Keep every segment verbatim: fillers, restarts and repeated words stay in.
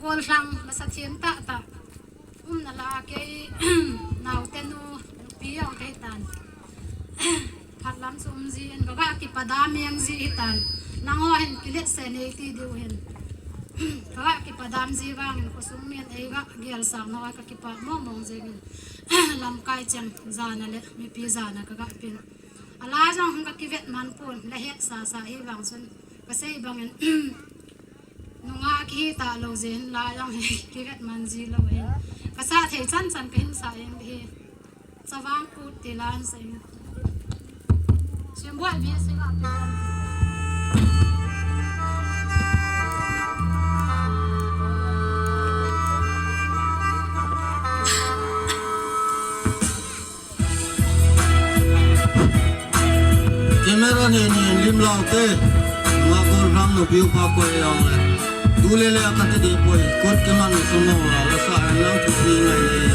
Gollhang lasa thiem tahtah. Umna la kei naote nu, nupi jong kei tan. Phatlam chu um jin, ka ga kipa dam jeng ji hitan. Nangho hin kiletsah nei ti diu hin. Ka ga kipa dam ji vangin khosung min ei ga gelsang nau a ka kipa mong mong jengin. Lamkai cheng jana le mipi jana ka ga pen. A la jong ka kivet man pon, la het sasa hi vang chun ka sei bangin. Nungah kihi talou jeh in la jong hi kivet man ji lou hin. Ka sa thei chan chan ka hin sa jeng hi. Chavang Kut ti la hin sa jeng. Simboi bia sing a pe. Camera ni ni lim lau te. Nga gollhang nupi upa koi jong le. Tu le le a ka ti di poi. Kot ke man sung mo la la sa nang tu ni ngai ni.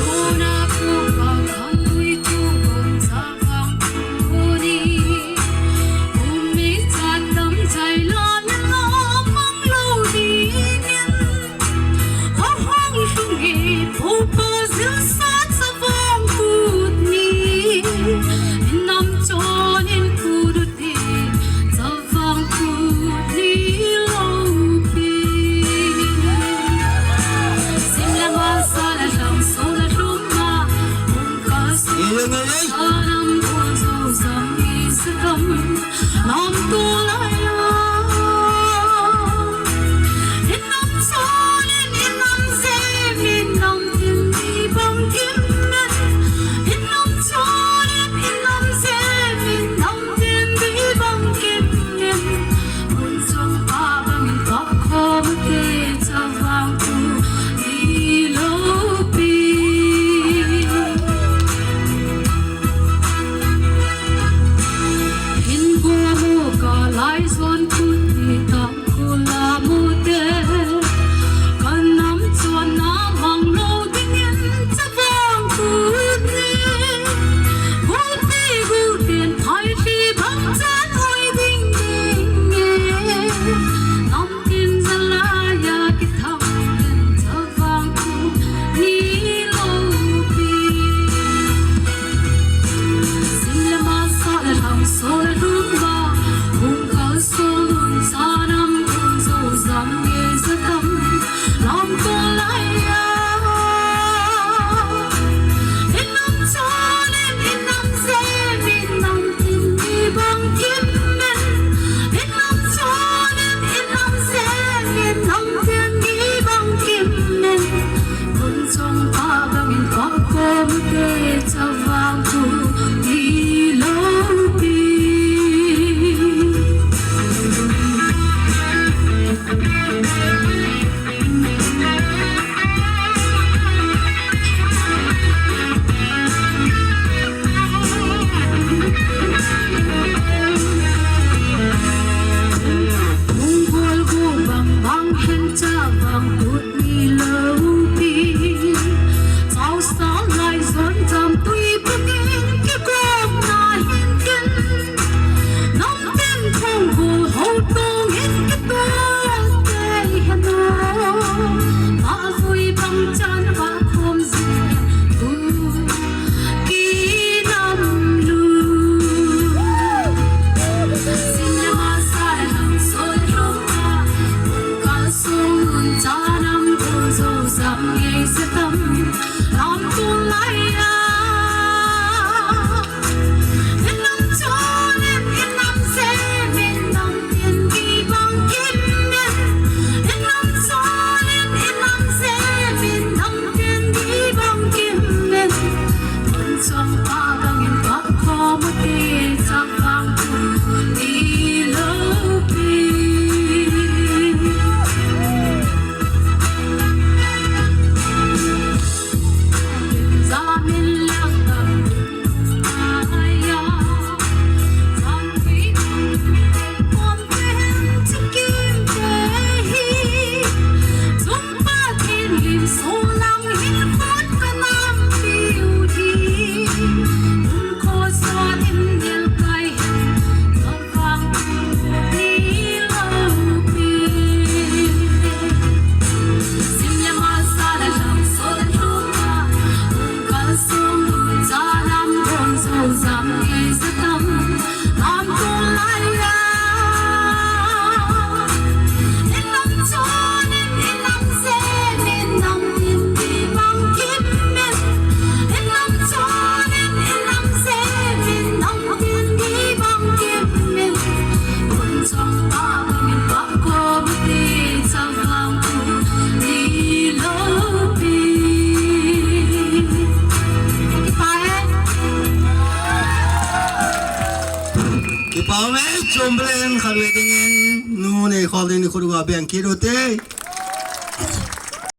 Amen. Chom belen khat ve dingin nu nei khol ding ni khut uva beng kit u te.